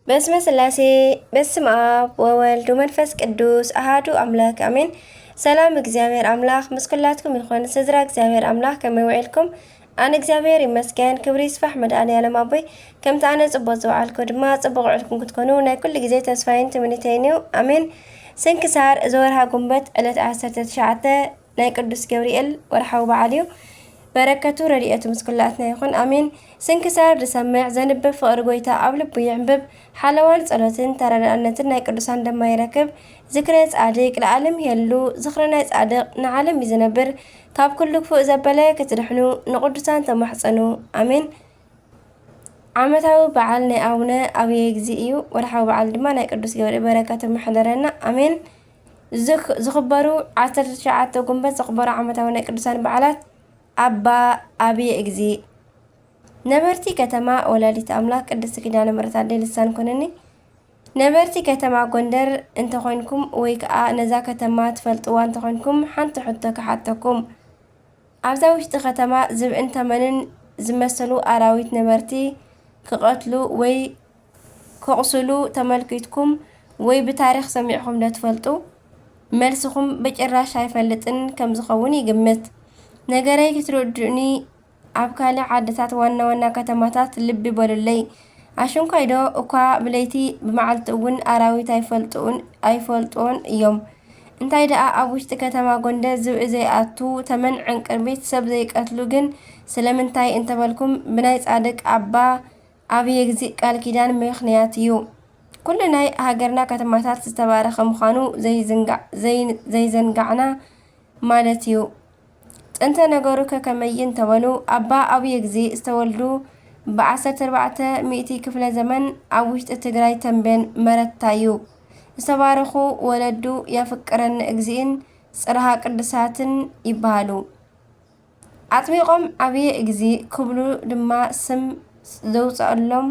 በስመ ስላሴ፣ በስመ ኣብ ወወልድ ወመንፈስ ቅዱስ ኣሃዱ ኣምላክ ኣሜን። ሰላም እግዚኣብሔር ኣምላክ ምስ ኩላትኩም ይኹን። ስድራ እግዚኣብሔር ኣምላክ ከመይ ውዒልኩም? ኣነ እግዚኣብሔር ይመስገን፣ ክብሪ ይስፋሕ መድኃኔዓለም ኣቦይ። ከምቲ ኣነ ጽቡቕ ዝወዓልኩ ድማ ጽቡቕ ውዕልኩም ክትኮኑ ናይ ኩሉ ግዜ ተስፋይን ትምኒተይን እዩ። ኣሜን። ስንክሳር ዘወርሃ ጉንበት ዕለት ዓሰርተ ትሽዓተ ናይ ቅዱስ ገብርኤል ወርሓዊ በዓል እዩ። በረከቱ ረድኤቱ ምስ ኩላትና ይኹን፣ ኣሜን። ስንክሳር ዝሰምዕ ዘንብብ ፍቕሪ ጎይታ ኣብ ልቡ ይዕንብብ። ሓለዋን ጸሎትን ተረዳእነትን ናይ ቅዱሳን ድማ ይረክብ። ዝክረ ጻድቅ ለዓለም ይሄሉ፣ ዝኽሪ ናይ ጻድቅ ንዓለም እዩ ዝነብር። ካብ ኩሉ ክፉእ ዘበለ ክትድሕኑ ንቅዱሳን ተማሕጸኑ፣ ኣሜን። ዓመታዊ በዓል ናይ ኣቡነ ኣብየ እግዚ እዩ። ወርሓዊ በዓል ድማ ናይ ቅዱስ ገብርኤል በረከቱ ይሕደረና፣ ኣሜን። ዝክ- ዝኽበሩ ዓሰርተ ትሽዓተ ጉንበት ዝኽበሩ ዓመታዊ ናይ ቅዱሳን በዓላት ኣባ ኣብየ እግዚ። ነበርቲ ከተማ ወላዲት ኣምላክ ቅድስቲ ኪዳነ ምሕረት ኣደይ ልሳን ኮነኒ። ነበርቲ ከተማ ጎንደር እንተኾይንኩም ወይ ከኣ ነዛ ከተማ ትፈልጥዋ እንተኾይንኩም ሓንቲ ሕቶ ክሓተኩም። ኣብዛ ውሽጢ ከተማ ዝብእን ተመንን ዝመሰሉ ኣራዊት ነበርቲ ክቐትሉ ወይ ከቑስሉ ተመልኪትኩም ወይ ብታሪኽ ሰሚዕኹም ዶ ትፈልጡ? መልስኹም ብጭራሽ ኣይፈልጥን ከም ዝኸውን ይግምት። ነገረይ ክትርድኡኒ ኣብ ካልእ ዓድታት ዋና ዋና ከተማታት ልቢ በሉለይ። ኣሽንኳይ ዶ እኳ ብለይቲ ብመዓልቲ እውን ኣራዊት ኣይፈልጥኡን ኣይፈልጥዎን እዮም። እንታይ ደኣ ኣብ ውሽጢ ከተማ ጎንደር ዝብኢ ዘይኣቱ ተመን ዕንቅርቢት ሰብ ዘይቀትሉ ግን ስለምንታይ እንተበልኩም ብናይ ጻድቅ ኣባ ኣብየ እግዚእ ቃል ኪዳን ምኽንያት እዩ። ኩሉ ናይ ሃገርና ከተማታት ዝተባረኸ ምዃኑ ዘይዝንጋዕ- ዘይ- ዘይዘንጋዕና ማለት እዩ። ጥንተ ነገሩ ከከመይ እንተበሉ ኣባ ኣብየ እግዚእ ዝተወልዱ ብዓሰርተ ኣርባዕተ ሚእቲ ክፍለ ዘመን ኣብ ውሽጢ ትግራይ ተንቤን መረታ እዩ። ዝተባረኹ ወለዱ ያፍቅረኒ እግዚእን ጽርሃ ቅዱሳትን ይበሃሉ። ኣጥሚቖም ኣብየ እግዚ ክብሉ ድማ ስም ዘውፀኣሎም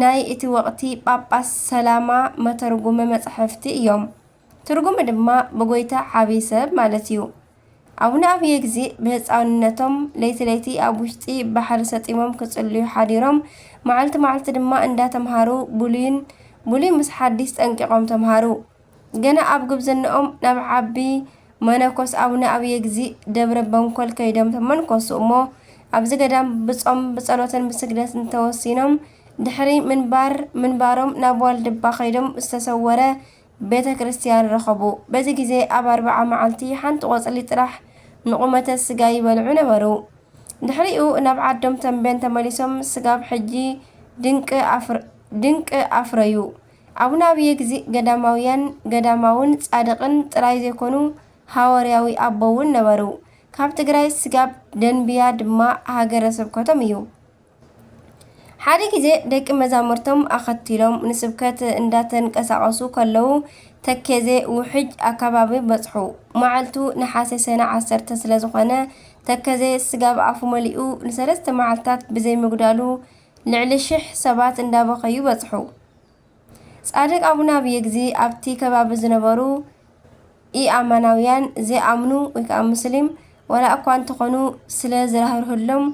ናይ እቲ ወቕቲ ጳጳስ ሰላማ መተርጉመ መጻሕፍቲ እዮም። ትርጉሙ ድማ ብጎይታ ዓብዪ ሰብ ማለት እዩ። ኣቡነ ኣብየ እግዚ ብህፃንነቶም ለይቲ ለይቲ ኣብ ውሽጢ ባሕሪ ሰጢሞም ክጽልዩ ሓዲሮም፣ መዓልቲ መዓልቲ ድማ እንዳተምሃሩ ብሉይን ብሉይ ምስ ሓዲስ ጠንቂቖም ተምሃሩ። ገና ኣብ ጉብዝንኦም ናብ ዓቢ መነኮስ ኣቡነ ኣብየ እግዚ ደብረ በንኮል ከይዶም ተመንኮሱ እሞ፣ ኣብዚ ገዳም ብጾም ብጸሎትን ብስግደትን ተወሲኖም ድሕሪ ምንባር ምንባሮም ናብ ዋልድባ ከይዶም ዝተሰወረ ቤተ ክርስቲያን ረኸቡ። በዚ ግዜ ኣብ ኣርብዓ መዓልቲ ሓንቲ ቆጽሊ ጥራሕ ንቁመተ ስጋ ይበልዑ ነበሩ። ድሕሪኡ ናብ ዓዶም ተንቤን ተመሊሶም ስጋብ ሕጂ ድንቂ ኣፍር- ድንቂ ኣፍረዩ። ኣቡነ ኣብየ እግዚእ ገዳማውያን ገዳማውን ጻድቕን ጥራይ ዘይኮኑ ሃዋርያዊ ኣቦ እውን ነበሩ። ካብ ትግራይ ስጋብ ደንብያ ድማ ሃገረ ስብከቶም እዩ። ሓደ ግዜ ደቂ መዛሙርቶም ኣኸቲሎም ንስብከት እንዳተንቀሳቐሱ ከለዉ ተከዜ ውሕጅ ኣከባቢ በጽሑ። መዓልቱ ነሓሰ ሰነ ዓሰርተ ስለ ዝኾነ ተከዜ ስጋብ ኣፉ መሊኡ ንሰለስተ መዓልታት ብዘይ ምግዳሉ ልዕሊ ሽሕ ሰባት እንዳበኸዩ በጽሑ። ጻድቅ ኣቡነ ኣብየ እግዚ ኣብቲ ከባቢ ዝነበሩ ኢኣማናውያን ዘይኣምኑ ወይ ከዓ ሙስሊም ዋላ እኳ እንተኾኑ ስለ ዝራህርህሎም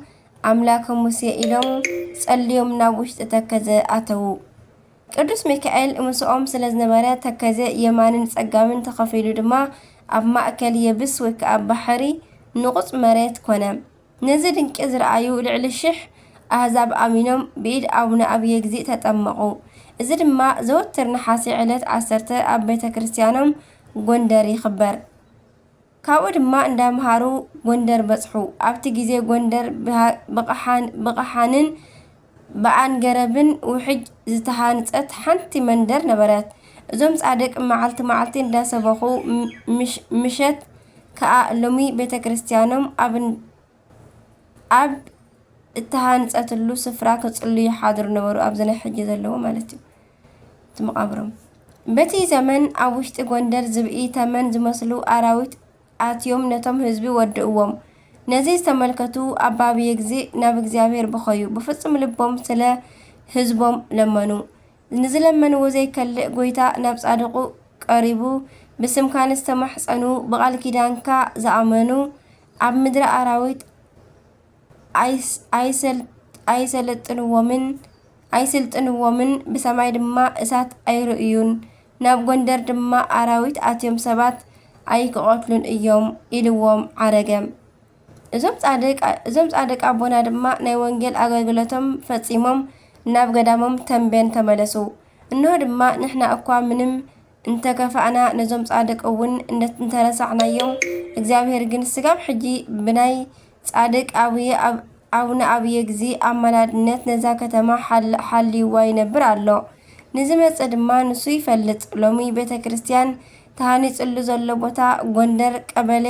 ኣምላከ ሙሴ ኢሎም ጸልዮም ናብ ውሽጢ ተከዘ ኣተዉ። ቅዱስ ሚካኤል ምስኦም ስለ ዝነበረ ተከዘ የማንን ጸጋምን ተኸፊሉ ድማ ኣብ ማእከል የብስ ወይ ከዓ ባሕሪ ንቑጽ መሬት ኮነ። ነዚ ድንቂ ዝረኣዩ ልዕሊ ሽሕ ኣህዛብ ኣሚኖም ብኢድ ኣቡነ ኣብየ እግዚእ ተጠመቑ። እዚ ድማ ዘወትር ነሓሴ ዕለት ዓሰርተ ኣብ ቤተ ክርስቲያኖም ጎንደር ይኽበር። ካብኡ ድማ እንዳምሃሩ ጎንደር በጽሑ። ኣብቲ ግዜ ጎንደር ብሃ- ብቕሓን- ብቕሓንን ብኣንገረብን ውሕጅ ዝተሃንጸት ሓንቲ መንደር ነበረት። እዞም ጻድቅ መዓልቲ መዓልቲ እንዳሰበኹ ም- ምሽ- ምሸት ከኣ ሎሚ ቤተ ክርስቲያኖም ኣብ ኣብ እተሃንጸትሉ ስፍራ ክጽልዩ ይሓድሩ ነበሩ፣ ኣብዚ ናይ ሕጂ ዘለዎ ማለት እዩ፣ እቲ መቓብሮም። በቲ ዘመን ኣብ ውሽጢ ጎንደር ዝብኢ ተመን ዝመስሉ ኣራዊት ኣትዮም ነቶም ህዝቢ ወድእዎም። ነዚ ዝተመልከቱ ኣባ ብየግዚ ናብ እግዚኣብሔር በኸዩ፣ ብፍጹም ልቦም ስለ ህዝቦም ለመኑ። ንዝለመንዎ ዘይከልእ ጐይታ ናብ ጻድቑ ቀሪቡ፣ ብስምካ ንዝተማሕጸኑ፣ ብቓል ኪዳንካ ዝኣመኑ፣ ኣብ ምድሪ ኣራዊት ኣይስ- ኣይሰል- ኣይሰለጥንዎምን፣ ኣይስልጥንዎምን፣ ብሰማይ ድማ እሳት ኣይርእዩን፣ ናብ ጎንደር ድማ ኣራዊት ኣትዮም ሰባት ኣይክቐትሉን እዮም ኢልዎም ዓረገ። እዞም ጻድቅ፣ እዞም ጻድቅ ኣቦና ድማ ናይ ወንጌል ኣገልግሎቶም ፈጺሞም ናብ ገዳሞም ተንቤን ተመለሱ። እንሆ ድማ ንሕና እኳ ምንም እንተከፋእና ነዞም ጻድቅ እውን እንደ-፣ እንተረሳዕናዮም፣ እግዚኣብሔር ግን ስጋብ ሕጂ ብናይ ጻድቅ ኣብየ ኣብ-፣ ኣቡነ ኣብየ ግዚ ኣማላድነት ነዛ ከተማ ሓል-፣ ሓልይዋ ይነብር ኣሎ። ንዝመጽእ ድማ ንሱ ይፈልጥ። ሎሚ ቤተ ክርስቲያን ተሃኒጽሉ ዘሎ ቦታ ጎንደር ቀበሌ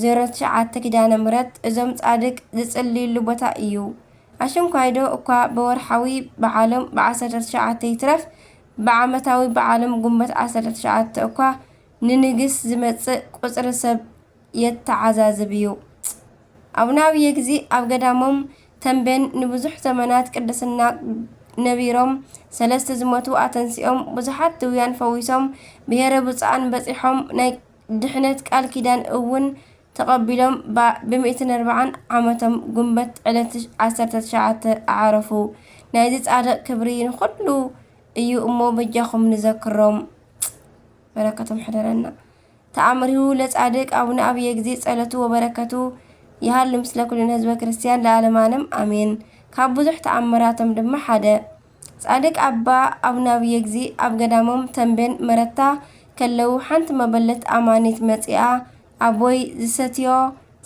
ዜሮ ትሽዓተ ኪዳነ ምሕረት እዞም ጻድቅ ዝጽልይሉ ቦታ እዩ። ኣሽንኳይዶ እኳ ብወርሓዊ በዓሎም ብዓሰርተ ትሽዓተ ይትረፍ፣ ብዓመታዊ በዓሎም ጉንበት ዓሰርተ ትሽዓተ እኳ ንንግስ ዝመጽእ ቁጽሪ ሰብ የተዓዛዝብ እዩ። ኣቡነ ኣብየ ግዚ ኣብ ገዳሞም ተንቤን ንብዙሕ ዘመናት ቅድስና ነቢሮም፣ ሰለስተ ዝሞቱ ኣተንሲኦም፣ ብዙሓት ድውያን ፈዊሶም፣ ብሔረ ብፁዓን በጺሖም፣ ናይ ድሕነት ቃል ኪዳን እውን ተቐቢሎም፣ ብ-፣ ብሚእትን ኣርባዓን ዓመቶም ጉንበት ዕለት ዓሰርተ ትሽዓተ ኣዓረፉ። ናይዚ ጻድቕ ክብሪ ንኹሉ እዩ እሞ በጃኹም ንዘክሮም። በረከቶም ሕደረና። ተኣምሪሁ ለጻድቅ ኣቡነ ኣብየ ግዜ ጸሎቱ ወበረከቱ ይሃሉ ምስለ ኩልነ ህዝበ ክርስቲያን ለዓለማንም ኣሜን። ካብ ብዙሕ ተኣምራቶም ድማ ሓደ፣ ጻድቅ ኣባ ኣቡነ ኣብየ ግዜ ኣብ ገዳሞም ተንቤን መረታ ከለዉ ሓንቲ መበለት ኣማኒት መጺኣ፣ ኣቦይ ዝሰትዮ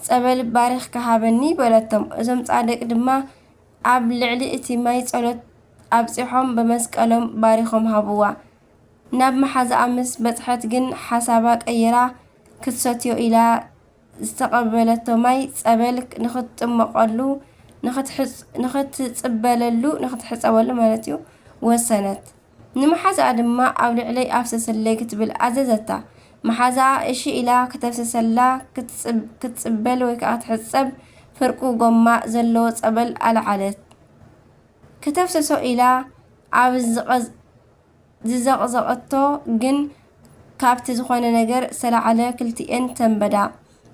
ጸበል ባሪኽካ ሃበኒ በለቶም። እዞም ጻድቅ ድማ ኣብ ልዕሊ እቲ ማይ ጸሎት ኣብጺሖም ብመስቀሎም ባሪኾም ሃብዋ። ናብ መሓዛኣ ምስ በጽሐት ግን ሓሳባ ቀይራ ክትሰትዮ ኢላ ዝተቐበለቶ ማይ ጸበል ንኽትጥመቐሉ፣ ንኽትሕጽ-፣ ንኽትጽበለሉ፣ ንኽትሕጸበሉ ማለት እዩ፣ ወሰነት። ንመሓዛኣ ድማ ኣብ ልዕለይ ኣፍስስለይ ክትብል ኣዘዘታ። መሓዛኣ እሺ ኢላ ከተፍስሰላ ክትጽብ-፣ ክትጽበል ወይ ከዓ ክትሕጸብ ፍርቁ ጎማ ዘለዎ ጸበል ኣልዓለት። ከተፍስሶ ኢላ ኣብ ዝቐዝ-፣ ዝዘቕዘቐቶ ግን ካብቲ ዝኾነ ነገር ዝተላዕለ ክልቲኤን ተንበዳ።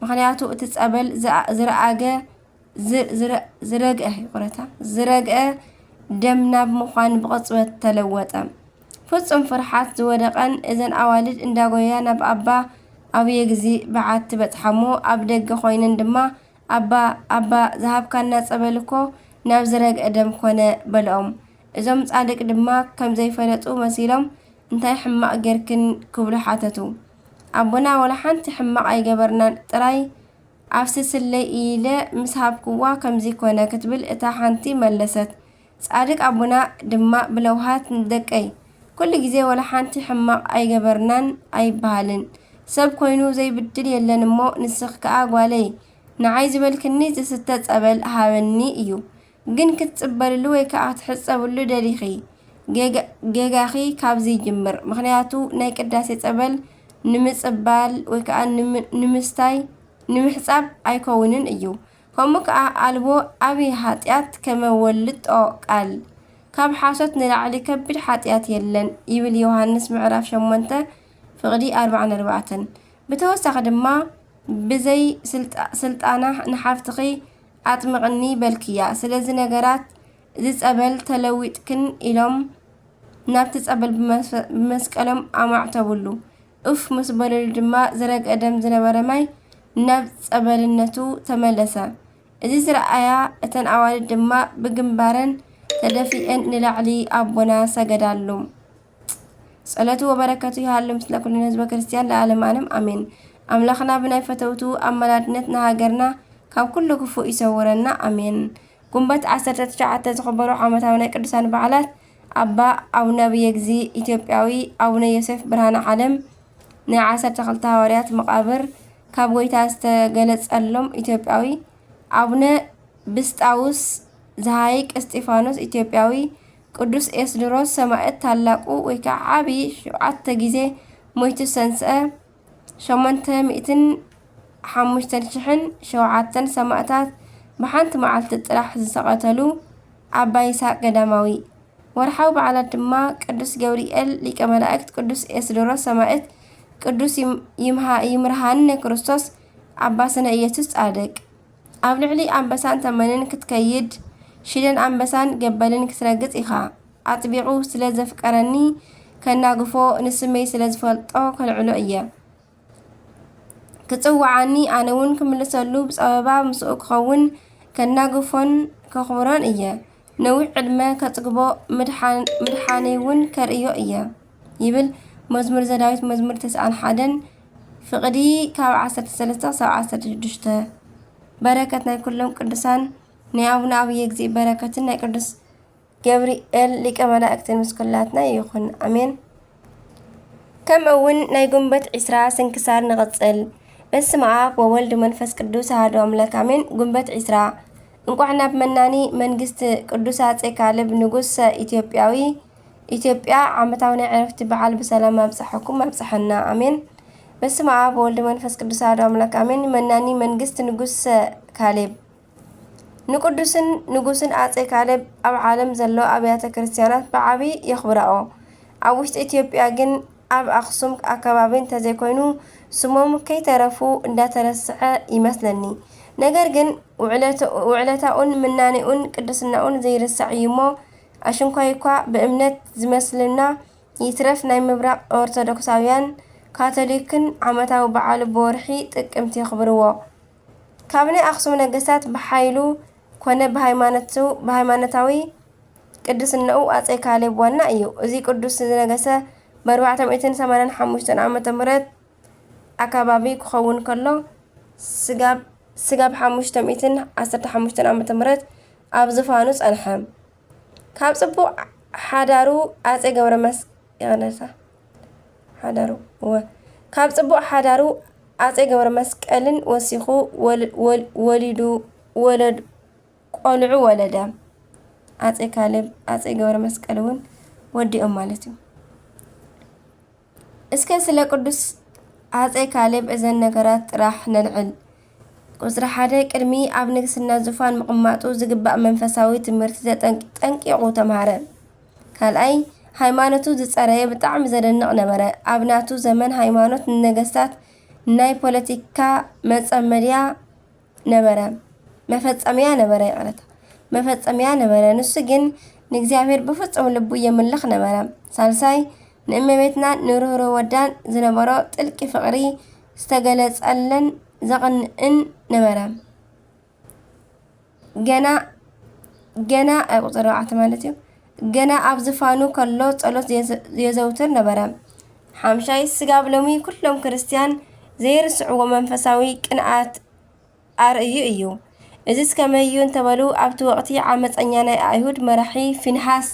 ምኽንያቱ እቲ ጸበል ዝኣ-፣ ዝረኣገ፣ ዝ-፣ ዝረ-፣ ዝረግአ፣ ይቕረታ፣ ዝረግአ ደም ናብ ምዃን ብቕጽበት ተለወጠ። ፍጹም ፍርሓት ዝወደቐን እዘን ኣዋልድ እንዳጎያ ናብ ኣባ ኣብየ ግዚ በዓቲ በጽሓሞ። ኣብ ደገ ኮይነን ድማ ኣባ፣ ኣባ፣ ዝሃብካና ጸበል እኮ ናብ ዝረግአ ደም ኮነ በልኦም። እዞም ጻድቅ ድማ ከም ዘይፈለጡ መሲሎም እንታይ ሕማቕ ጌርክን ክብሉ ሓተቱ። ኣቦና ወላ ሓንቲ ሕማቕ ኣይገበርናን፣ ጥራይ ኣፍስስለይ ኢለ ምስ ሃብክዋ ከምዚ ኮነ ክትብል እታ ሓንቲ መለሰት። ጻድቅ ኣቦና ድማ ብለውሃት ንደቀይ፣ ኩሉ ግዜ ወላ ሓንቲ ሕማቕ ኣይገበርናን ኣይበሃልን። ሰብ ኮይኑ ዘይብድል የለን እሞ ንስኺ ከኣ ጓለይ ንዓይ ዝበልክኒ ዝስተ ጸበል ሃበኒ እዩ። ግን ክትጽበልሉ ወይ ከኣ ክትሕጸብሉ ደሊኺ፣ ጌጋ-፣ ጌጋኺ ካብዚ ይጅምር። ምኽንያቱ ናይ ቅዳሴ ጸበል ንምጽባል ወይ ከኣ ንም-፣ ንምስታይ፣ ንምሕጻብ ኣይከውንን እዩ። ከምኡ ከኣ ኣልቦ ዓቢ ሓጢኣት ከመ ወልጦ ቃል፣ ካብ ሓሶት ንላዕሊ ከቢድ ሓጢኣት የለን ይብል ዮሃንስ ምዕራፍ ሸሞንተ ፍቕዲ ኣርባዓን ኣርባዕተን። ብተወሳኺ ድማ ብዘይ ስልጣ-፣ ስልጣና ንሓፍትኺ ኣጥምቕኒ በልክያ። ስለዚ ነገራት እዚ ጸበል ተለዊጥክን ኢሎም ናብቲ ጸበል ብመስ-፣ ብመስቀሎም ኣማዕተብሉ። እፍ ምስ በለሉ ድማ ዝረግአ ደም ዝነበረ ማይ ናብ ጸበልነቱ ተመለሰ። እዚ ዝረኣያ እተን ኣዋልድ ድማ ብግንባረን ተደፊኤን ንላዕሊ ኣቦና ሰገዳሉ። ጸሎቱ ወበረከቱ ይሃሉ ምስለ ኩልነ ህዝበ ክርስቲያን ለዓለም ዓለም ኣሜን። ኣምላኽና ብናይ ፈተውቱ ኣመላድነት ንሃገርና ካብ ኩሉ ክፉእ ይሰውረና ኣሜን። ጉንበት ዓሰርተ ትሽዓተ ዝኽበሩ ዓመታዊ ናይ ቅዱሳን በዓላት ኣባ ኣቡነ ብየግዚ ኢትዮጵያዊ፣ ኣቡነ ዮሴፍ ብርሃነ ዓለም ናይ ዓሰርተ ክልተ ሃዋርያት መቓብር፣ ካብ ጎይታ ዝተገለጸሎም ኢትዮጵያዊ፣ ኣቡነ ብስጣውስ ዘሃይቅ እስጢፋኖስ ኢትዮጵያዊ፣ ቅዱስ ኤስድሮስ ሰማእት ታላቁ ወይ ከዓ ዓቢ ሸውዓተ ግዜ ሞይቱ ዝተንስአ፣ ሸሞንተ ሚእትን ሓሙሽተን ሽሕን ሸውዓተን ሰማእታት ብሓንቲ መዓልቲ ጥራሕ ዝተቐተሉ ኣባ ይስሐቅ ገዳማዊ። ወርሓዊ በዓላት ድማ ቅዱስ ገብርኤል ሊቀ መላእክት፣ ቅዱስ ኤስድሮስ ሰማእት፣ ቅዱስ ይም-፣ ይምሃ-፣ ይምርሃነ ክርስቶስ፣ ኣባ ስነ ኢየሱስ ጻድቅ። ኣብ ልዕሊ ኣንበሳን ተመንን ክትከይድ ሽደን ኣንበሳን ገበልን ክትረግጽ ኢኻ። ኣጥቢቑ ስለ ዘፍቀረኒ ከናግፎ፣ ንስመይ ስለ ዝፈልጦ ከልዕሎ እየ። ክጽውዓኒ፣ ኣነ እውን ክምልሰሉ፣ ብጸበባ ምስኡ ክኸውን፣ ከናግፎን ከኽብሮን እየ። ነዊሕ ዕድመ ከጽግቦ፣ ምድሓን-፣ ምድሓነይ እውን ከርእዮ እየ ይብል መዝሙር ዘዳዊት መዝሙር ተስዓን ሓደን ፍቕዲ ካብ ዓሰርተ ሰለስተ ክሳብ ዓሰርተ ሽዱሽተ። በረከት ናይ ኩሎም ቅዱሳን ናይ ኣቡነ ኣብየ እግዚእ በረከትን ናይ ቅዱስ ገብርኤል ሊቀ መላእክትን ምስ ኩላትና ይኹን። ኣሜን። ከምኡ እውን ናይ ጉንበት ዒስራ ስንክሳር ንቐጽል። በስመ ኣብ ወወልድ መንፈስ ቅዱስ ኣሐዱ ኣምላክ ኣሜን። ጉንበት ዒስራ። እንቋዕ ናብ መናኒ መንግስቲ ቅዱስ ኣጼ ካልብ ንጉሰ ኢትዮጵያዊ ኢትዮጵያ ዓመታዊ ናይ ዕረፍቲ በዓል ብሰላም ኣብጽሐኩም ኣብጽሐና ኣሜን። በስመ ኣብ ወወልድ መንፈስ ቅዱስ ኣሐዱ ኣምላክ ኣሜን። መናኒ መንግስቲ ንጉሰ ካሌብ። ንቅዱስን ንጉስን ኣጼ ካሌብ ኣብ ዓለም ዘሎ ኣብያተ ክርስቲያናት ብዓቢ የኽብራኦ። ኣብ ውሽጢ ኢትዮጵያ ግን ኣብ ኣኽሱም ኣከባቢ እንተዘይኮይኑ ስሞም ከይተረፉ እንዳተረስዐ ይመስለኒ። ነገር ግን ውዕለተ-፣ ውዕለታኡን ምናኔኡን ቅድስናኡን ዘይርሳዕ እዩ እሞ ኣሽንኳይ እኳ ብእምነት ዝመስልና ይትረፍ ናይ ምብራቕ ኦርቶዶክሳውያን ካቶሊክን ዓመታዊ በዓሉ ብወርሒ ጥቅምቲ የኽብርዎ። ካብ ናይ ኣኽሱም ነገስታት ብሓይሉ ኮነ ብሃይማኖቱ፣ ብሃይማኖታዊ ቅድስናኡ ኣጼ ካሌብ ዋና እዩ። እዚ ቅዱስ ዝነገሰ ብ ኣርባዕተ ሚእትን ሰማንያን ሓሙሽተን ዓመተ ምህረት ኣካባቢ ክኸውን ከሎ፣ ስጋብ፣ ስጋብ ሓሙሽተ ሚእትን ዓሰርተ ሓሙሽተን ዓመተ ምህረት ኣብ ዝፋኑ ጸንሐ። ካብ ጽቡቕ ሓዳሩ ኣጼ ገብረ መስ-፣ ይቕሬታ፣ ሓዳሩ፣ እወ፣ ካብ ጽቡቕ ሓዳሩ ኣጼ ገብረ መስቀልን ወሲኹ ወል-፣ ወል-፣ ወሊዱ፣ ወለድ-፣ ቆልዑ ወለደ። ኣጼ ካሌብ፣ ኣጼ ገብረ መስቀል እውን ወዲኦም ማለት እዩ። እስከ ስለ ቅዱስ ኣጼ ካሌብ እዘን ነገራት ጥራሕ ነልዕል። ቁጽሪ ሓደ፣ ቅድሚ ኣብ ንግስና ዙፋን ምቕማጡ ዝግባእ መንፈሳዊ ትምህርቲ ተጠንቂ-፣ ጠንቂቑ ተምሃረ። ካልኣይ፣ ሃይማኖቱ ዝጸረየ ብጣዕሚ ዘደንቕ ነበረ። ኣብ ናቱ ዘመን ሃይማኖት ንነገስታት ናይ ፖለቲካ መጸመድያ ነበረ፣ መፈጸምያ ነበረ፣ ይቕረታ፣ መፈጸምያ ነበረ። ንሱ ግን ንእግዚኣብሔር ብፍጹም ልቡ የምልኽ ነበረ። ሳልሳይ፣ ንእመቤትናን ንርህሩህ ወዳን ዝነበሮ ጥልቂ ፍቕሪ ዝተገለጸለን ዘቕንእን ነበረ። ገና፣ ገና፣ ኣብ ቁጽሪ ኣርባዕተ ማለት እዩ። ገና ኣብ ዝፋኑ ከሎ ጸሎት የዘ-፣ የዘውትር ነበረ። ሓምሻይ፣ ስጋብ ሎሚ ኩሎም ክርስትያን ዘይርስዕዎ መንፈሳዊ ቅንኣት ኣርእዩ እዩ። እዚስ ከመይ እዩ እንተበሉ፣ ኣብቲ ወቕቲ ዓመጸኛ ናይ ኣይሁድ መራሒ ፊንሃስ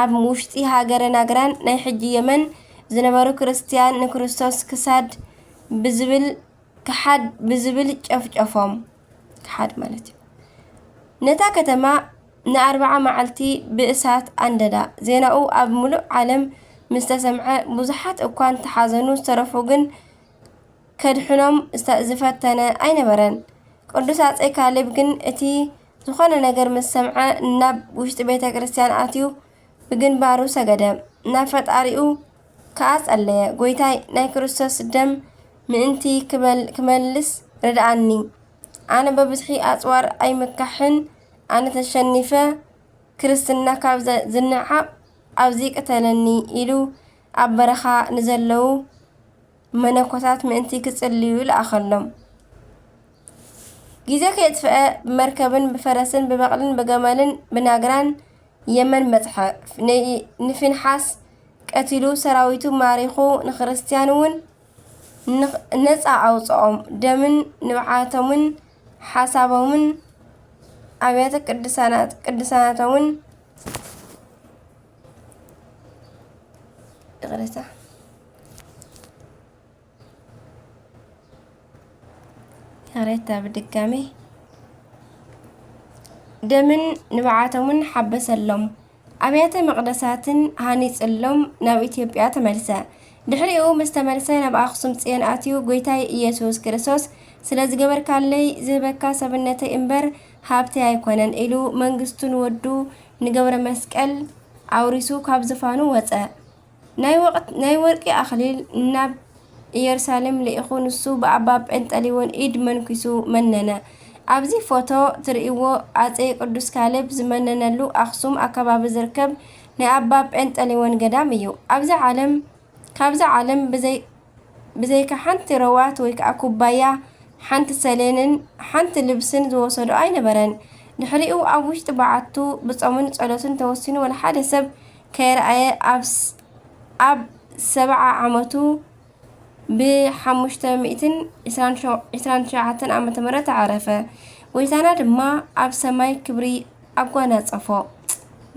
ኣብ ውሽጢ ሃገረ ናግራን ናይ ሕጂ የመን ዝነበሩ ክርስትያን ንክርስቶስ ክሳድ ብዝብል፣ ክሓድ ብዝብል ጨፍጨፎም። ክሓድ ማለት እዩ። ነታ ከተማ ንኣርብዓ መዓልቲ ብእሳት ኣንደዳ። ዜናኡ ኣብ ምሉእ ዓለም ምስ ተሰምዐ፣ ብዙሓት እኳ እንተሓዘኑ፣ ዝተረፉ ግን ከድሕኖም ዝተ-፣ ዝፈተነ ኣይነበረን። ቅዱስ ኣጼ ካሌብ ግን እቲ ዝኾነ ነገር ምስ ሰምዐ፣ ናብ ውሽጢ ቤተ ክርስቲያን ኣትዩ ብግንባሩ ሰገደ። ናብ ፈጣሪኡ ከኣ ጸለየ። "ጐይታይ፣ ናይ ክርስቶስ ደም ምእንቲ ክበል-፣ ክመልስ ርድኣኒ። ኣነ በብዝሒ ኣጽዋር ኣይምካሕን፣ ኣነ ተሸኒፈ፣ ክርስትና ካብ ዘ-፣ ዝነዓቕ ኣብዚ ቅተለኒ" ኢሉ ኣብ በረኻ ንዘለዉ መነኮሳት ምእንቲ ክጽልዩ ለኣኸሎም። ግዜ ከየጥፍአ ብመርከብን ብፈረስን ብበቕልን ብገመልን ብናግራን የመን በጽሐ። ን-፣ ንፊንሓስ ቀቲሉ፣ ሰራዊቱ ማሪኹ፣ ንክርስትያን እውን ንኽ-፣ ነጻ ኣውጽኦም። ደምን ንብዓቶምን ሓሳቦምን ኣብያተ ቅድሳናት-፣ ቅድሳናቶምን፣ ይቕሬታ፣ ይቕሬታ፣ ብድጋሜ፣ ደምን ንብዓቶምን ሓበሰሎም። ኣብያተ መቕደሳትን ሃኒጽሎም ናብ ኢትዮጵያ ተመልሰ። ድሕሪኡ ምስ ተመልሰ ናብ ኣኽሱም ጽዮን ኣትዩ፣ "ጐይታይ ኢየሱስ ክርስቶስ ስለ ዝገበርካለይ ዝህበካ ሰብነተይ እምበር ሃብተይ ኣይኮነን" ኢሉ መንግስቱ ንወዱ ንገብረ መስቀል ኣውሪሱ ካብ ዝፋኑ ወጸ። ናይ ወቕት-፣ ናይ ወርቂ ኣኽሊል ናብ ኢየሩሳሌም ልኢኹ፣ ንሱ ብኣባ ጴንጠሊዎን ኢድ መንኲሱ መነነ። ኣብዚ ፎቶ ትርእይዎ ኣጼ ቅዱስ ካሌብ ዝመነነሉ ኣኽሱም ኣከባቢ ዝርከብ ናይ ኣባ ጴንጠሌዎን ገዳም እዩ። ኣብዚ ዓለም ካብዛ ዓለም ብዘይ ብዘይካ ሓንቲ ረዋት ወይ ከዓ ኩባያ ሓንቲ ሰሌንን ሓንቲ ልብስን ዝወሰዶ ኣይነበረን። ድሕሪኡ ኣብ ውሽጢ በዓቱ ብጾምን ጸሎትን ተወሲኑ ወላ ሓደ ሰብ ከይረኣየ ኣብ ስ- ኣብ ሰብዓ ዓመቱ ብ ሓሙሽተ ሚእትን ዕስራን ሸውዓተን ዓመተ ምህረት ዓረፈ። ጎይታና ድማ ኣብ ሰማይ ክብሪ ኣጓናጸፎ።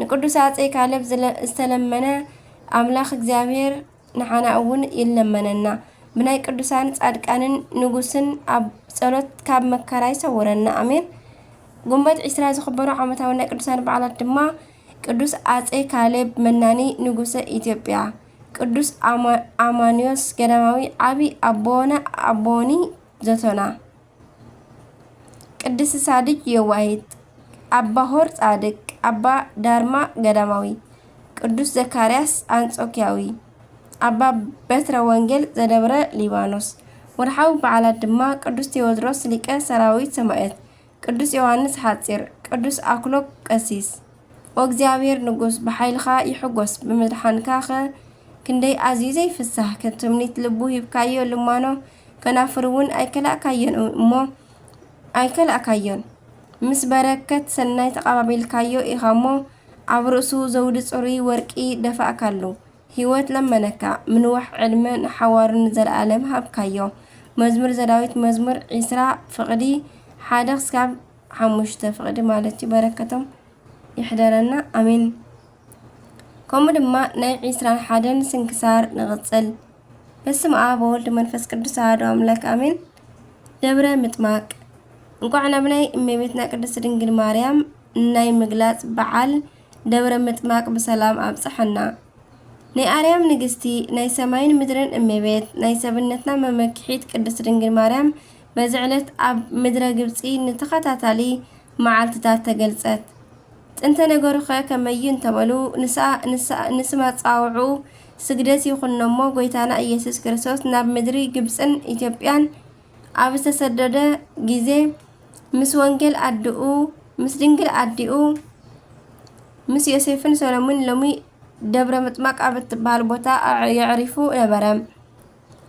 ንቅዱስ ኣጼ ካሌብ ዝለ- ዝተለመነ ኣምላኽ እግዚኣብሔር ንዓና እውን ይለመነና። ብናይ ቅዱሳን ጻድቃንን ንጉስን ኣብ ጸሎት ካብ መከራ ይሰውረና። ኣሜን። ጉንበት ዕስራ ዝኽበሩ ዓመታዊ ናይ ቅዱሳን በዓላት ድማ ቅዱስ ኣጼ ካሌብ መናኒ ንጉሰ ኢትዮጵያ፣ ቅዱስ ኣማ- ኣማንዮስ ገዳማዊ ዓቢ ኣቦና ኣቦኒ ዘቶና፣ ቅድስት ሳድጅ የዋሂት፣ ኣባ ሆር ጻድቅ፣ ኣባ ዳርማ ገዳማዊ፣ ቅዱስ ዘካርያስ ኣንጾኪያዊ፣ ኣባ በትረ ወንጌል ዘደብረ ሊባኖስ። ወርሓዊ በዓላት ድማ ቅዱስ ቴዎድሮስ ሊቀ ሰራዊት ሰማእት፣ ቅዱስ ዮሃንስ ሓጺር፣ ቅዱስ ኣክሎግ ቀሲስ። ኦ እግዚኣብሔር ንጉስ፣ ብሓይልኻ ይሕጎስ፣ ብምድሓንካኸ ክንደይ ኣዝዩ ዘይፍሳህ! ከትምኒት ልቡ ሂብካዮ ልማኖ፣ ከናፍሩ እውን ኣይከላእካዮን እሞ፣ ኣይከላእካዮን። ምስ በረከት ሰናይ ተቐባቢልካዮ ኢኻ እሞ፣ ኣብ ርእሱ ዘውዲ ጽሩይ ወርቂ ደፋእካሉ። ህይወት ለመነካ፣ ምንዋሕ ዕድመ ንሓዋሩ ንዘለኣለም ሃብካዮ። መዝሙር ዘዳዊት መዝሙር ዕስራ ፍቕዲ ሓደ ክሳብ ሓሙሽተ ፍቕዲ ማለት እዩ። በረከቶም ይሕደረና። ኣሜን። ከምኡ ድማ ናይ ዕስራን ሓደን ስንክሳር ንቕጽል። በስመ ኣብ ወወልድ መንፈስ ቅዱስ ኣሐዱ ኣምላክ ኣሜን። ደብረ ምጥማቅ። እንቋዕ ናብ ናይ እመቤትና ቅድስት ድንግል ማርያም ናይ ምግላጽ በዓል ደብረ ምጥማቅ ብሰላም ኣብጽሐና። ናይ ኣርያም ንግስቲ፣ ናይ ሰማይን ምድርን እመቤት፣ ናይ ሰብነትና መመክሒት ቅድስት ድንግል ማርያም በዚ ዕለት ኣብ ምድረ ግብጺ ንተኸታታሊ መዓልትታት ተገልጸት። ጥንተ ነገሩኸ ከመይ እዩ እንተበሉ፣ ንሳ- ንሳ- ንስም ኣጸዋውዕኡ ስግደት ይኹኖ እሞ፣ ጎይታና ኢየሱስ ክርስቶስ ናብ ምድሪ ግብጽን ኢትዮጵያን ኣብ ዝተሰደደ ግዜ፣ ምስ ወንጌል ኣድኡ፣ ምስ ድንግል ኣዲኡ፣ ምስ ዮሴፍን ሰሎምን ሎሚ ደብረ ምጥማቅ ኣብ እትበሃል ቦታ ኣዕ- የዕሪፉ ነበረ።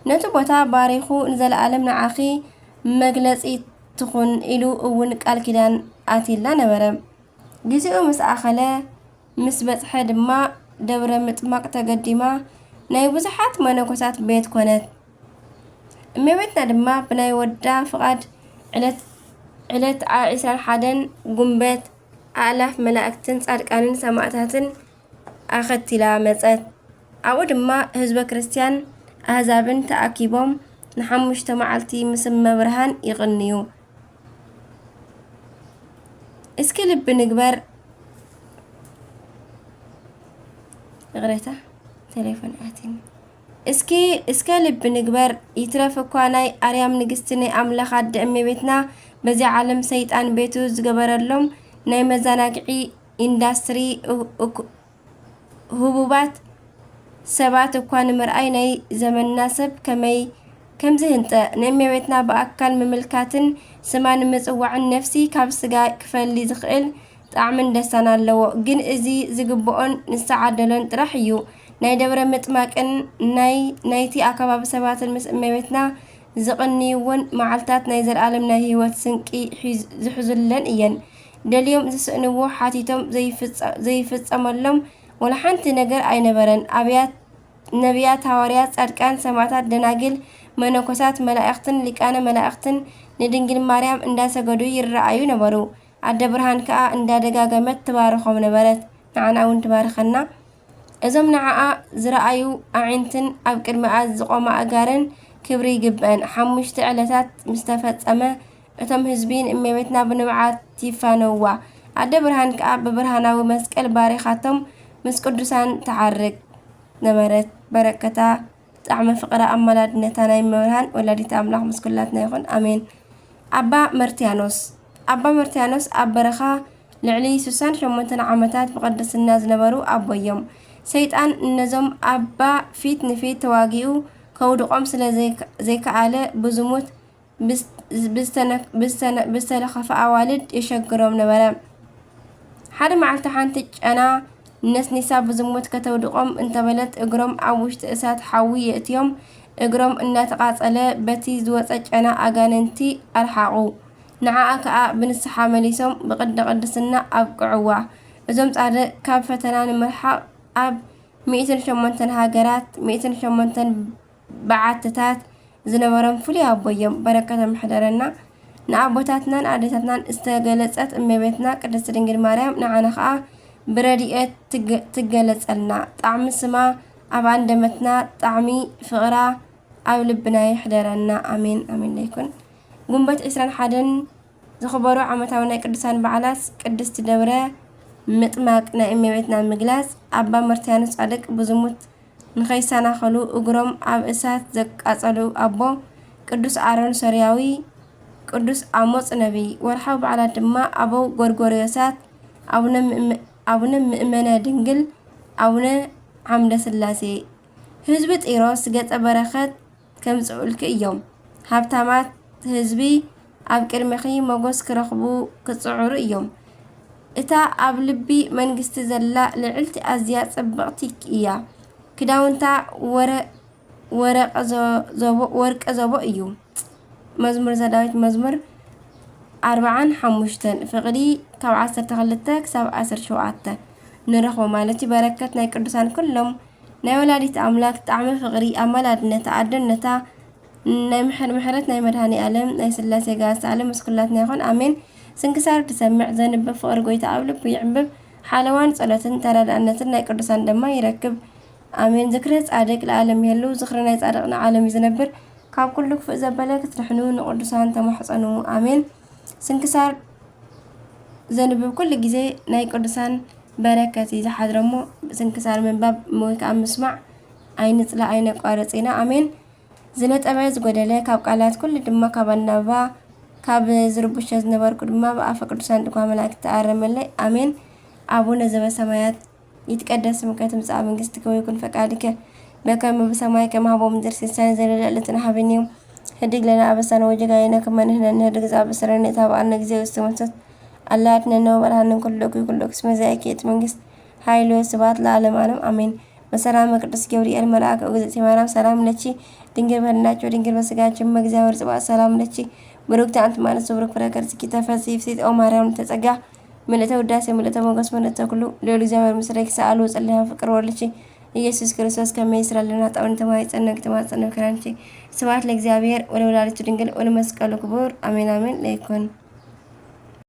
ነቲ ቦታ ባሪኹ፣ ንዘለኣለም ንዓኺ መግለጺ ትኹን ኢሉ እውን ቃል ኪዳን ኣትይላ ነበረ። ግዜኡ ምስ ኣኸለ፣ ምስ በጽሐ ድማ ደብረ ምጥማቅ ተገዲማ ናይ ብዙሓት መነኮሳት ቤት ኮነት። እመቤትና ድማ ብናይ ወዳ ፍቓድ ዕለት ዕለት ዓ- ዕስራን ሓደን ጉንበት ኣእላፍ መላእክትን ጻድቃንን ሰማእታትን ኣኸቲላ መጸት። ኣብኡ ድማ ህዝበ ክርስቲያን ኣህዛብን ተኣኪቦም ንሓሙሽተ መዓልቲ ምስ እመብርሃን ይቕንዩ። እስኪ ልቢ ንግበር። ይቕሬታ፣ ቴሌፎን ኣትኒ። እስኪ እስከ ልቢ ንግበር። ይትረፍ እኳ ናይ ኣርያም ንግስቲ ናይ ኣምላኽ ኣደ እመቤትና በዚ ዓለም ሰይጣን ቤቱ ዝገበረሎም ናይ መዘናግዒ ኢንዳስትሪ እ- እኩ- ህቡባት ሰባት እኳ ንምርኣይ ናይ ዘመንና ሰብ ከመይ ከም ዝህንጠ፣ ንእመቤትና ብኣካል ምምልካትን ስማ ንምጽዋዕን ነፍሲ ካብ ስጋ ክፈሊ ዝኽእል ጣዕምን ደስታን ኣለዎ። ግን እዚ ዝግብኦን ዝተዓደሎን ጥራሕ እዩ። ናይ ደብረ ምጥማቅን ናይ ናይቲ ኣከባቢ ሰባትን ምስ እመቤትና ዝቕንይዎን መዓልታት ናይ ዘለኣለም ናይ ህይወት ስንቂ ሒዝ- ዝሕዙለን እየን። ደልዮም ዝስእንዎ ሓቲቶም ዘይፍጸ- ዘይፍጸመሎም ወላ ሓንቲ ነገር ኣይነበረን። ኣብያት ነቢያት፣ ሃዋርያት፣ ጻድቃን፣ ሰማዕታት፣ ደናግል፣ መነኮሳት፣ መላእኽትን ሊቃነ መላእኽትን ንድንግል ማርያም እንዳሰገዱ ይረኣዩ ነበሩ። ኣደ ብርሃን ከኣ እንዳደጋገመት ትባርኾም ነበረት። ንዓና እውን ትባርኸና። እዞም ንዓኣ ዝረኣዩ ኣዒንትን ኣብ ቅድሚኣ ዝቖማ ኣእጋርን ክብሪ ይግብአን። ሓሙሽተ ዕለታት ምስ ተፈጸመ፣ እቶም ህዝቢ ንእመቤትና ብንብዓት ይፋነውዋ። ኣደ ብርሃን ከኣ ብብርሃናዊ መስቀል ባሪኻቶም ምስ ቅዱሳን ትዓርግ ነበረት። በረከታ፣ ጣዕመ ፍቕራ፣ ኣማላድነታ ናይ እመብርሃን ወላዲተ ኣምላኽ ምስ ኩላትና ይኹን። ኣሜን። ኣባ መርትያኖስ። ኣባ መርትያኖስ ኣብ በረኻ ልዕሊ ስሳን ሸሞንተን ዓመታት ብቕድስና ዝነበሩ ኣቦ እዮም። ሰይጣን ነዞም ኣባ ፊት ንፊት ተዋጊኡ ከውድቖም ስለ ዘይከ- ዘይከኣለ፣ ብዝሙት፣ ብስ- ብዝተለኸፈ ኣዋልድ የሸግሮም ነበረ። ሓደ መዓልቲ ሓንቲ ጨና ነስኒሳ ብዝሙት ከተውድቖም እንተበለት፣ እግሮም ኣብ ውሽጢ እሳት ሓዊ የእትዮም፣ እግሮም እናተቓጸለ በቲ ዝወጸ ጨና ኣጋንንቲ ኣርሓቑ። ንዓኣ ከኣ ብንስሓ መሊሶም ብቕዲ ቅድስና ኣብቅዕዋ። እዞም ጻድቕ ካብ ፈተና ንምርሓቕ ኣብ ሚእትን ሸሞንተን ሃገራት፣ ሚእትን ሸሞንተን በዓትታት ዝነበሮም ፍሉይ ኣቦ እዮም። በረከቶም ይሕደረና። ንኣቦታትናን ኣዴታትናን ዝተገለጸት እመቤትና ቅድስት ድንግል ማርያም ንዓና ኸኣ ብረድኤት ትገ- ትገለጸልና። ጣዕሚ ስማ ኣብ ኣንደበትና፣ ጣዕሚ ፍቕራ ኣብ ልብና ይሕደረና። ኣሜን ኣሜን ለይኩን። ጉንበት ዕስራን ሓደን ዝኽበሩ ዓመታዊ ናይ ቅዱሳን በዓላት ቅድስቲ ደብረ ምጥማቅ ናይ እመቤትና ምግላጽ፣ ኣባ መርትያኖስ ጻድቅ ብዝሙት ንኸይሰናኸሉ እግሮም ኣብ እሳት ዘቃጸሉ ኣቦ ቅዱስ ኣሮን ሶርያዊ፣ ቅዱስ ኣሞጽ ነቢይ። ወርሓዊ በዓላት ድማ ኣበው ጎርጎርዮሳት፣ ኣቡነ ምእመ- ኣቡነ ምእመነ ድንግል፣ ኣቡነ ዓምደ ስላሴ። ህዝቢ ጢሮስ ገጸ በረኸት ከምጽኡልኪ እዮም። ሃብታማት ህዝቢ ኣብ ቅድሚኺ ሞገስ ክረኽቡ ክጽዕሩ እዮም። እታ ኣብ ልቢ መንግስቲ ዘላ ልዕልቲ ኣዝያ ጽብቕቲ እያ። ክዳውንታ ወረ- ወረቀ ዘ- ዘቦ- ወርቀ ዘቦ እዩ። መዝሙር ዘዳዊት መዝሙር ኣርብዓን ሓሙሽተን ፍቕዲ ካብ ዓሰርተ ክልተ ክሳብ ዓሰርተ ሸውዓተ ንረኽቦ ማለት እዩ። በረከት ናይ ቅዱሳን ኩሎም ናይ ወላዲት ኣምላክ ጣዕሚ ፍቕሪ ኣማላድነታ ኣደነታ ናይ ምሕር ምሕረት ናይ መድሃኒ ኣለም ናይ ስላሴ ጋስ ኣለም ምስ ኩላትና ይኹን ኣሜን። ስንክሳር ድሰምዕ ዘንብብ ፍቕሪ ጎይታ ኣብ ልቡ ይዕምብብ ሓለዋን ጸሎትን ተራዳእነትን ናይ ቅዱሳን ደማ ይረክብ። ኣሜን። ዝክረ ጻድቅ ለዓለም ይህሉ፣ ዝክረ ናይ ጻድቅ ንዓለም እዩ ዝነብር። ካብ ኩሉ ክፉእ ዘበለ ክትድሕኑ ንቅዱሳን ተማሕጸኑ። ኣሜን። ስንክሳር ዘንብብ ኩሉ ግዜ ናይ ቅዱሳን በረከት እዩ ዝሓድሮ እሞ ስንክሳር ምንባብ ወይ ከዓ ምስማዕ ኣይንጽላእ ኣይነቋርጽ ኢና። ኣሜን። ዝነጠበ ዝጎደለ ካብ ቃላት ኩሉ ድማ ካብ ኣናብባ ካብ ዝርብሸ ዝነበርኩ ድማ ብኣፈ ቅዱሳን ድኳ መላእክት ተኣረመለይ። ኣሜን። ኣቡነ ዘበሰማያት ይትቀደስ ስምከ ትምጻእ መንግስትከ ወይኩን ፈቃድከ በከመ በሰማይ ከማሁ በምድር። ሲሳየና ዘለለ ዕለትነ ሀበነ ዮም። ህድግ ለነ አበሳነ ወጌጋየነ ከመ ንሕነኒ ንህድግ ዘአበሰረነ ኢታብአነ እግዚኦ ውስተ መንሱት። አላ አድነነ ወበልሃነ እምኩሉ እኩይ ኩሉ እስመ ዚአኪ ይእቲ መንግስት ኃይል ወስብሐት ለዓለመ ዓለም አሜን። በሰላመ ቅዱስ ገብርኤል መልአከ እግዝእቲ ማርያም ሰላም ለኪ ድንግል በድናኪ ወድንግል በስጋኪ እመ እግዚአብሔር ጽባኦት ሰላም ለኪ ብሩክቲ አንቲ እም አንስት ወብሩክ ፍሬ ከርሥኪ ተፈሥሒ ፍሥሕት ኦ ማርያም ምልዕተ ጸጋ ምልዕተ ውዳሴ ምልዕተ ሞገስ ምልዕተ ኩሉ ልዑል እግዚኣብሔር ምስሌኪ ሰአሉ ወጸልዩ ፍቅር ወልድኪ ኢየሱስ ክርስቶስ ከመ ይስራ ለነ ኃጣውኢነ ተማይጸነኪ ተማጸነ ክራንቺ። ስብሐት ለእግዚአብሔር ወለወላዲቱ ድንግል ወለመስቀሉ ክቡር አሜን አሜን ለይኩን።